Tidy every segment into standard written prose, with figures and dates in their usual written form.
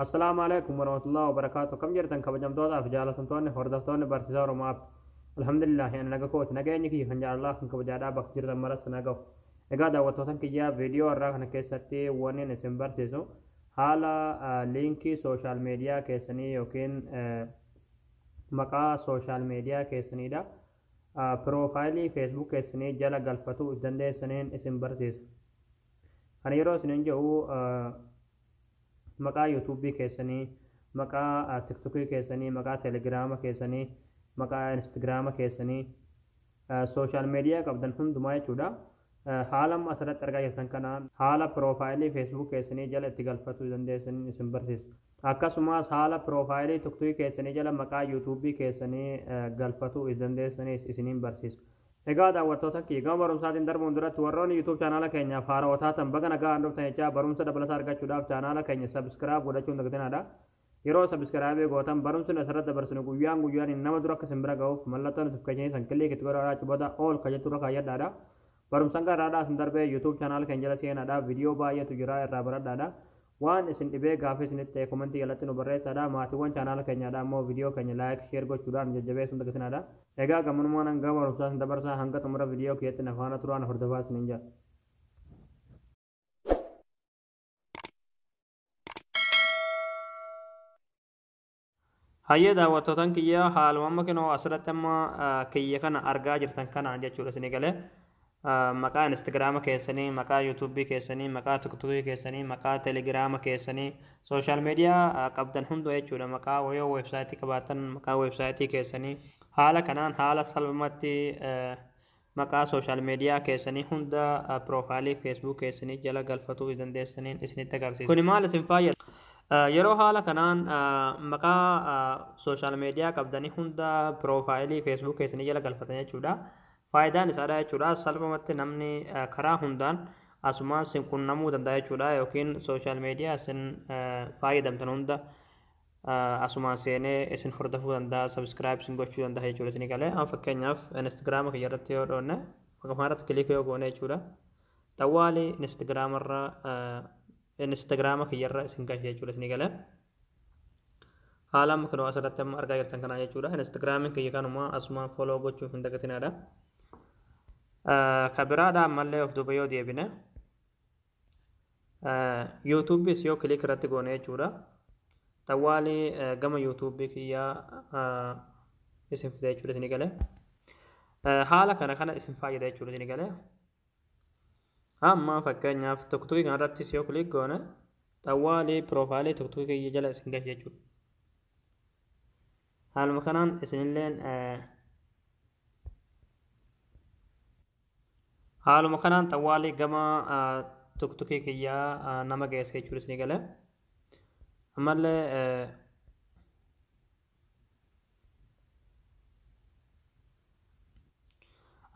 Assalaamu alaikum warahmatullahi wabarakaatu. Akkam jirtan kabajamtootaa fi jaalatamtoonni hordoftoonni barsiisaa Oromoo App. Alhamdulillah, ani naga kooti. Nageenyi kiyya kan jaalalaa kan kabajaadhaa bakka jirtan maras nagahu. Egaa daawwattootan kiyyaa, viidiyoo har'aa kana keessatti wanni isin barsiisu haala liinkii social media keessanii yookiin maqaa social media keessaniidha. Piroofaayilii Facebook keessanii jala galfatuu dandeessaniin isin barsiisa. Kana yeroo isinin jedhu maqaa yuutuubii keessanii, maqaa tiktokii keessanii, maqaa telegiraama keessanii, maqaa instagiraama keessanii, social media qabdan hundumaa jechuudha. Haala amma asirratti argaa jirtan kanaan haala piroofaayilii Facebook keessanii jala itti galfatuu dandeessaniin isin barsiisa. Akkasumas haala piroofaayilii tiktokii keessanii jala maqaa yuutuubii keessanii galfatuu dandeessaniis isiniin barsiisa. Egaa daawwattoota kiyya, gama barumsaatiin darbuun duratti warroonni YouTube chaanaala keenyaaf haarawaa taatan baga nagaan dhuftan jechaa, barumsa dabalataa argachuudhaaf chaanaala keenya subscribe godhachuun dagatinaa. Yeroo subscribe gootan barumsi nu asirratti dabarsinu guyyaan guyyaan nama dura akka isin bira ga'uuf mallattoo notification san click itti godhaa, achi booda all ka jettu irra kaayyadhaadha. Barumsan garaadhaa isin darbee YouTube chaanaala keenya jala seenaadha. Viidiyoo baay'eetu jira, irraa baradhaadha. Waan isin dhibee gaafii isinitti ta'e komentii jalatti nu barreessaadha. Maatiiwwan chaanaala keenyaadha immoo viidiyoo keenya like, share gochuudhaan jajjabeessuun dagatinaadha. Egaa gammanumaan hanga barumsaa isin dabarsaa, hanga xumura viidiyoo kiyyatti na faana turaan hordofaa isiniin jedha. Hayyee daawwattootan kiyya, haaluma amma kinoo asirratti amma kiyya kana argaa jirtan kanaan jechuudha isinii galee. Maqaa instagiraama keessanii, maqaa yuutuubii keessanii, maqaa tiktokii keessanii, maqaa telegiraama keessanii, social media qabdan hunda jechuudha. Maqaa yoo weebsaayitii qabaatan maqaa weebsaayitii keessanii haala kanaan haala salphumatti maqaa social media keessanii hunda piroofaayilii Facebook keessanii jala galfatuu dandeessaniin isinitti agarsiisa. Kuni maal isin fayyada? Yeroo haala kanaan maqaa social media qabdanii hunda piroofaayilii Facebook keessanii jala galfatan jechuudha. Faayidaan isaadha jechuudha, salphumatti namni karaa hundaan asumaan isin qunnamuu danda'a jechuudha, yookiin social media isin fayyadamtan hunda asumaan seenee isin hordofuu danda'a, subscribe isin gochuu danda'a jechuudha isinii galee. Amma fakkeenyaaf instagiraama kiyya irratti yoo dhoonne, maqaa irratti click yoo goone jechuudha, xawwaali instagiraamarra instagiraama kiyyarra isin galcha jechuudha isinii galee. Haala amma kunoo asirratti amma argaa jirtan kanaa jechuudha. Instagiraamiin kiyya kanuma, asumaan follow gochuuf hin dagatinaadha. Ka biraadha, ammallee of duuba yoo deebine yuutuubiis yoo click irratti goone jechuudha. Xawwaali gama yuutuubii kiyyaa isin fida jechuudha isinii galee. Haala kana kana isin fayyada jechuudha isinii galee. Amma fakkeenyaaf tiktokii kanarrattis yoo click goone xawwaalii piroofaayilii tiktokii kiyya jala isin galcha jechuudha. Haaluma kanaan isinilleen haaluma kanaan xawwaalii gama tiktokii kiyyaa nama geessa jechuudha isinii galee.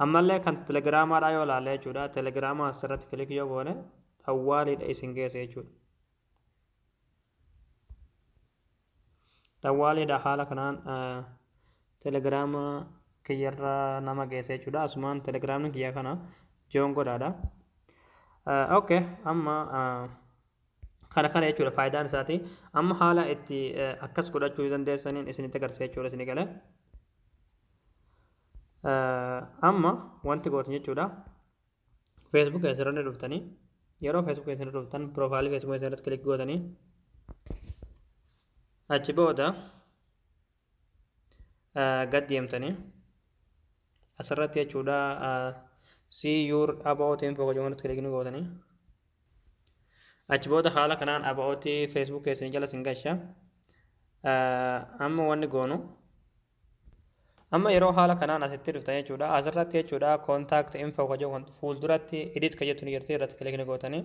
Ammallee kan telegiraamaadhaa yoo ilaalle jechuudha. Telegiraamaa asirratti click yoo goone xawwaaliidha isin geessa jechuudha. Xawwaaliidha haala kanaan telegiraama kiyyarra nama geessa jechuudha. Asumaan telegiraamni kiyya kana join godhaadha. Okay, amma kana kana jechuudha faayidaan isaati. Amma haala itti akkas godhachuu dandeessaniin isinitti agarsiisa jechuudha isinii galee. Amma wanti gootan jechuudha. Facebook keessatti dhuftanii, yeroo Facebook keessatti dhuftan piroofaayilii Facebook keessatti click gootanii, achi booda gad deemtanii asirratti jechuudha see your about info gochuun click gootanii, achi booda haala kanaan about Facebook keessanii jala sin galcha. Amma wanni goonu, amma yeroo haala kanaan asitti dhuftan jechuudha, asirratti jechuudha contact info ka jedhu fuulduratti edit ka jettu ni jirti, irratti click gootanii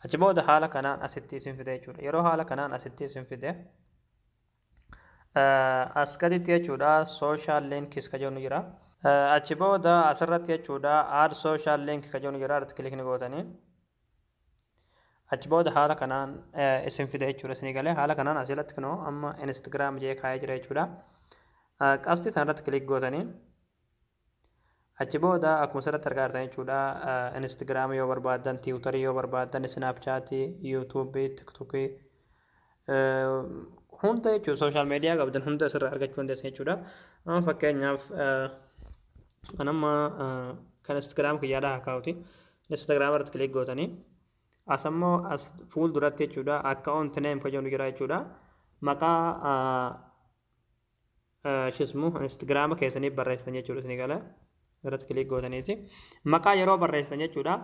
achi booda haala kanaan asitti isin fide jechuudha. Yeroo haala kanaan asitti isin fide as gaditti jechuudha social links ka jedhu ni jira. Achi booda asirratti jechuudha add social link ka jedhu ni jira, irratti click gootanii achi booda haala kanaan isin fide jechuudha isinii galee. Haala kanaan asirratti kunoo amma instagram jee kaa'ee jira jechuudha. Qasxii sanarratti click gootanii Achi booda akkuma asirratti argaa jirtan jechuudha. Instagram yoo barbaaddan, Twitter yoo barbaaddan, Snapchat, YouTube, TikTok hunda jechuudha, social media qabdan hunda asirraa argachuu dandeessan jechuudha. Amma fakkeenyaaf kan amma kan Instagram kiyyaadhaa haa kaa'uti. Instagram irratti click gootanii as ammoo as fuulduratti jechuudha, account name kan jedhu jira jechuudha. Maqaa shismu Instagram keessanii barreessitan jechuudha isinii gala. Irratti click gootaniiti. Maqaa yeroo barreessitan jechuudha.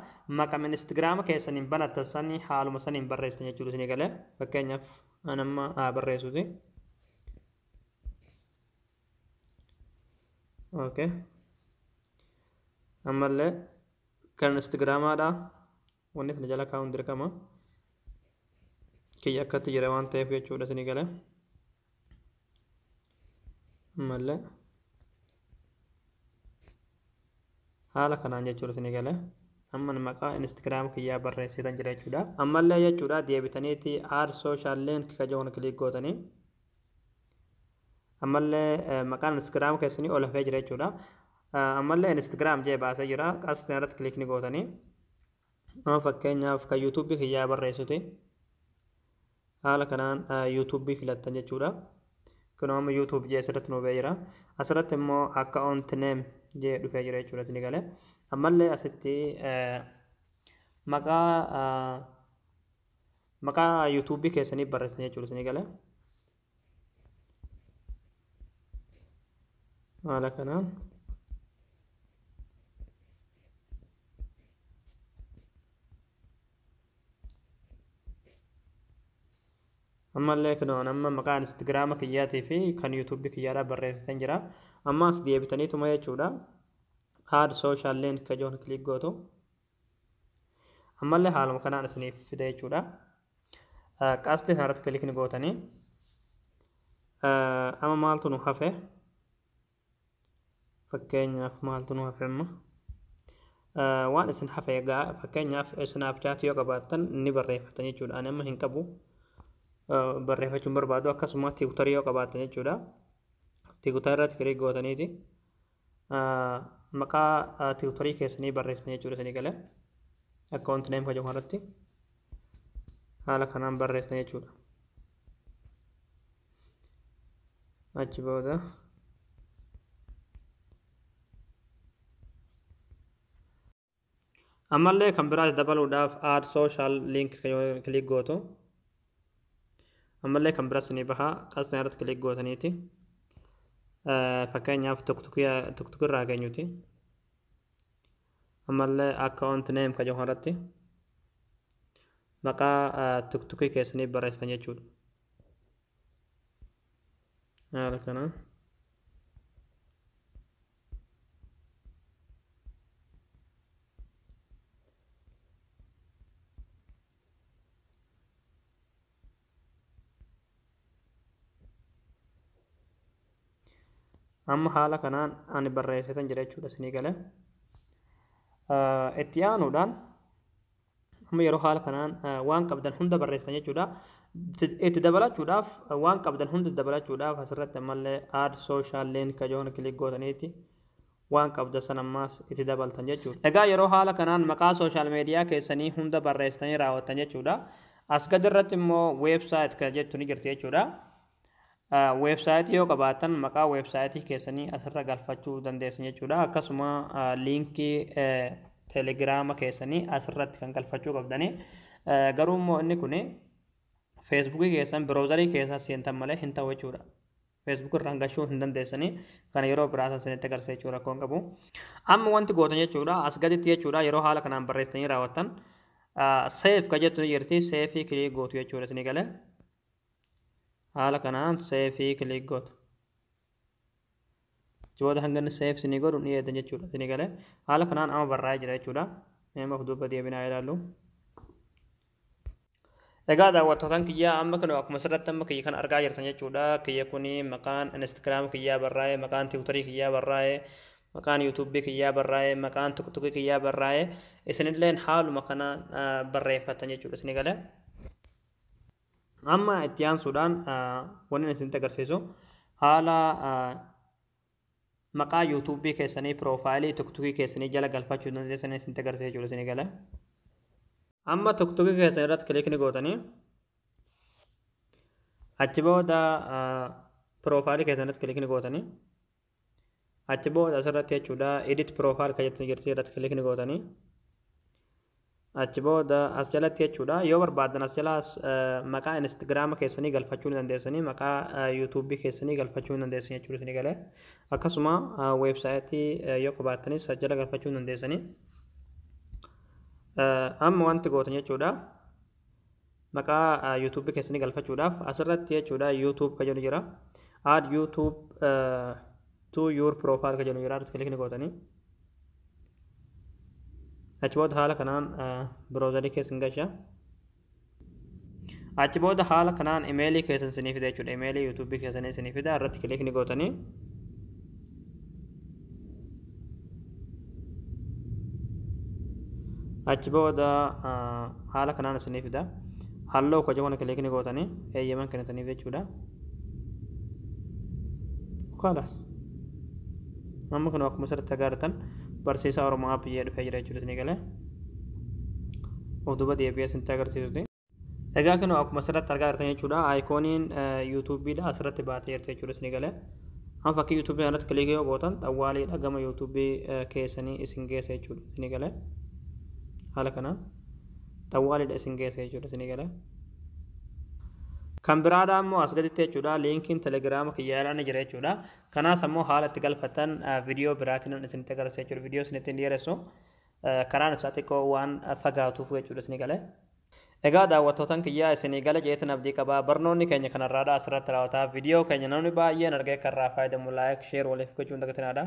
Maqaa Instagram keessaniin banattan sanii haaluma saniin barreessitan jechuudha isinii gala. Fakkeenyaaf an amma haa barreessuuti. Okay. Ammallee kan Instagramaadha. Wanni kana jala kaa'uun dirqama. Kiyya akkatti jira waan ta'eef jechuudha isinii gala. Ammallee haala kanaan jechuudha isinii gala. Amma maqaa Instagram kiyyaa barreessitan jira jechuudha. Ammallee jechuudha deebitaniiti add social link ka jedhu click gootanii. Ammallee maqaan Instagram keessanii ol hafee jira jechuudha. Ammallee Instagram jee baasee jira. Qasxii irratti click ni gootanii. Amma fakkeenyaaf kan YouTube kiyyaa barreessuti. Haala kanaan YouTube filattan jechuudha. Kun amma YouTube jee asirratti nu ba'ee jira. Asirratti immoo account name jee dhufee jira jechuudha isinii galee. Ammallee asitti maqaa YouTube keessanii barreessitan jechuudha isinii galee. Haala kanaan. Ammallee kunoon amma maqaa Instagram kiyyaatii fi kan YouTube kiyyaadhaa barreessitan jira. Amma as deebitaniituma jechuudha. Add social link ka jedhu click gootu. Ammallee haaluma kanaan isiniif fida jechuudha. Qasxii kanarratti click ni gootanii. Amma maaltu nu hafe? Fakkeenyaaf maaltu nu hafe amma? Waan isin hafe egaa fakkeenyaaf Snapchat yoo qabaattan ni barreeffatan jechuudha. Ani amma hin qabu. Barreeffachuun barbaadu. Akkasuma Twitter yoo qabaattan jechuudha. Twitter irratti click gootaniiti. Maqaa Twitter keessanii barreessitan jechuudha isinii galee. Account name kan jedhu irratti haala kanaan barreessitan jechuudha. Achi booda ammallee kan biraatti dabaluudhaaf add social link click gootu. Ammallee kan biraas ni baha. Qasxii irratti click gootaniiti. Fakkeenyaaf TikTok irraa geenyuti. Ammallee account name kan jedhu irratti maqaa TikTok keessanii barreessitan jechuudha. Haala kanaan. Amma haala kanaan ani barreessitan jira jechuudha isinii galee. Itti aanuudhaan amma yeroo haala kanaan waan qabdan hunda barreessitan jechuudha. Itti dabalachuudhaaf waan qabdan hunda dabalachuudhaaf asirratti ammallee add social link ka jedhu click gootaniiti waan qabdan san ammaas itti dabaltan jechuudha. Egaa yeroo haala kanaan maqaa social media keessanii hunda barreessitanii raawwattan jechuudha. As gadi irratti immoo website kan jettu ni jirti jechuudha. Website yoo qabaattan maqaa website keessanii asirra galfachuu dandeessan jechuudha. Akkasuma liinkii telegiraama keessanii asirratti kan galfachuu qabdanii. Garuu immoo inni kuni Facebookii keessan browserii keessa seentan malee hin ta'u jechuudha. Facebook irraan gashuu hin dandeessanii. Kana yeroo biraa isinitti agarsiisa jechuudha, rakkoon qabu. Amma wanti gootan jechuudha as gaditti jechuudha, yeroo haala kanaan barreessitanii raawwattan save ka jettu ni jirti, save click gootu jechuudha isinii galee. Haala kanaan save click gootu. Booda hanga inni save isinii godhu ni eegdan jechuudha isinii galee. Haala kanaan amma barraa'ee jira jechuudha. Mee of duuba deebinaa ilaallu. Egaa daawwattootaan kiyyaa, amma kun akkuma asirratti amma kiyya kan argaa jirtan jechuudha. Kiyya kuni maqaan Instagram kiyyaa barraa'ee, maqaan Twitter kiyyaa barraa'ee, maqaan YouTube kiyyaa barraa'ee, maqaan TikTok kiyyaa barraa'ee, isinilleen haaluma kanaan barreeffatan jechuudha isinii galee. Amma itti aansuudhaan wanni isinitti agarsiisu haala Maqaa YouTubeii keessanii profileii TikTokii keessanii jala galfachuu dandeessanii isinitti agarsiisa jechuudha isinii galee. Amma TikTokii keessan irratti click ni gootanii, achi booda profileii keessan irratti click ni gootanii, achi booda asirratti jechuudha edit profile kan jettu jirti, irratti click ni gootanii, achi booda as jalatti jechuudha yoo barbaadan as jalaas maqaa Instagrama keessanii galfachuu ni dandeessanii, maqaa YouTubeii keessanii galfachuu ni dandeessanii jechuudha isinii galee. Akkasuma websiteii yoo qabaattanis as jala galfachuu ni dandeessanii. Amma wanti gootan jechuudha maqaa YouTubeii keessanii galfachuudhaaf asirratti jechuudha YouTube kan jedhu jira. Add YouTube to your profile kan jedhu jira, irratti click ni gootanii. Achi booda haala kanaan browserii keessan gasha. Achi booda haala kanaan emailii keessan isinii fida jechuudha. Emailii YouTubeii keessanii isinii fida, irratti click ni gootanii. Achi booda haala kanaan isinii fida. Halluu koo jedhamu click ni gootanii eeyyaman kennitaniif jechuudha. Khalas. Amma kun akkuma asirratti agartan Barsiisaa Oromoo App jedhee dhufee jira jechuudha isinii galee. Of duuba deebi'ee isinitti agarsiisuti. Egaa kun akkuma asirratti argaa jirtan jechuudha iconiin YouTubeiidha asirratti baatee jirti jechuudha isinii galee. Amma fakkii YouTubeii irratti click yoo gootan xawwaaliidha gama YouTubeii keessanii isin geessa jechuudha isinii galee. Haala kanaan xawwaaliidha isin geessa jechuudha isinii galee. Kan biraadhaa immoo as gaditti jechuudha linkiin Telegrama kiyyaadhaa ni jira jechuudha. Kanaas ammoo haala itti galfatan viidiyoo biraatiin isinitti agarsiisa jechuudha. Viidiyoo isinitti hin dheeressu, karaan isaa xiqqoo waan fagaatuuf jechuudha isinii galee. Egaa daawwattootan kiyyaa, isinii gala jeetin abdii qabaa. Barnoonni keenya kanarraadhaa asirratti raawwataa. Viidiyoo keenya namni baay'een argee karraa fayyadamu like, share waliif gochuun dagatinadha.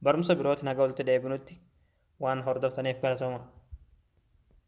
Barumsa birootiin haga walitti deebinutti waan hordoftaniif galatooma.